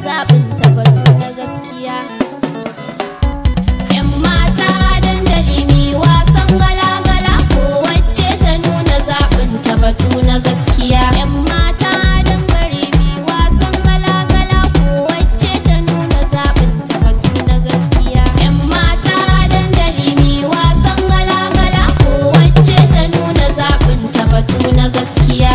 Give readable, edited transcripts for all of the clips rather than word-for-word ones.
Zaɓin tabbatu na gaskiya. 'Yan mata dandali mi wasan gala-gala, ko wacce ta nuna zaɓin tabbatu na gaskiya. 'Yan mata dangare mi wasan gala-gala, ko wacce ta nuna zaɓin tabbatu na gaskiya. 'Yan mata dandali mi wasan gala-gala, ko wacce ta nuna zaɓin tabbatu na gaskiya.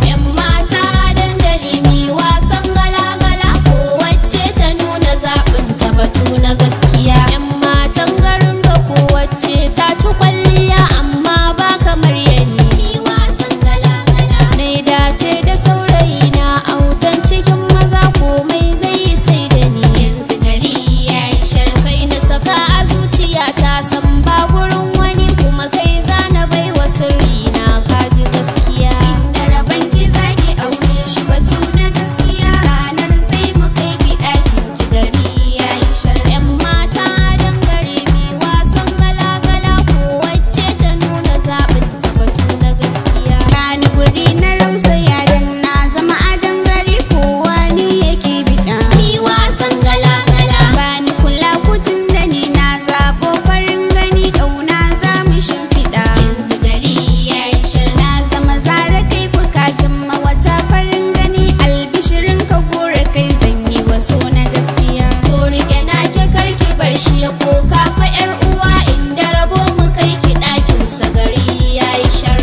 'Yan mata dandali mi wasan gala-gala, ko wacce ta nuna zaɓin tabbatu na gaskiya. 'Yan matan garin ga ko wacce ta ci kwalliya, amma ba kamar yani. Mi wasan gala-gala. Nai dace da saurayi na autan cikin maza, komai zai yi sai da ni. Yanzu gari ya yi sharkai na saka a zuciya ta san ba gurin wani, kuma kai zana baiwa sirri na, kaji gaskiya. Inda rabon ki zaki aure shi, batu na gaskiya. Ranar sai mu kai ki ɗakin ki, gari yayi shar. 'Yan mata dangare mi wasan gala-gala, ko wacce ta nuna zaɓin tabbatu na gaskiya. Bani guri na rausaya dan na zama adon gari, kowa ni yake biɗa. Mi wasan gala-gala. Bani kula kutun da ni na zabo farin gani, ƙauna za mu shimfiɗa. Yanzu gari ya yi shar. Na zama zara kai kuka zama wata farin gani, albishirin ka gora kai zan yi waso na gaskiya. To rike na ke karki bar shi ya koka fa 'yar uwa, inda rabo mu kai ki ɗakin sa, gari ya yi shar.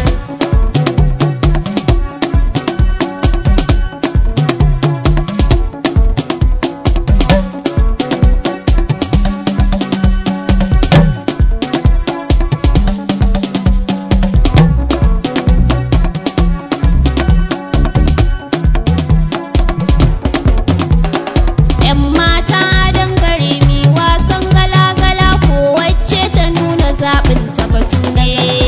'Yan mata dangare mi wasan gala-gala, ko wacce ta nuna zaɓin tabbatu na gaskiya.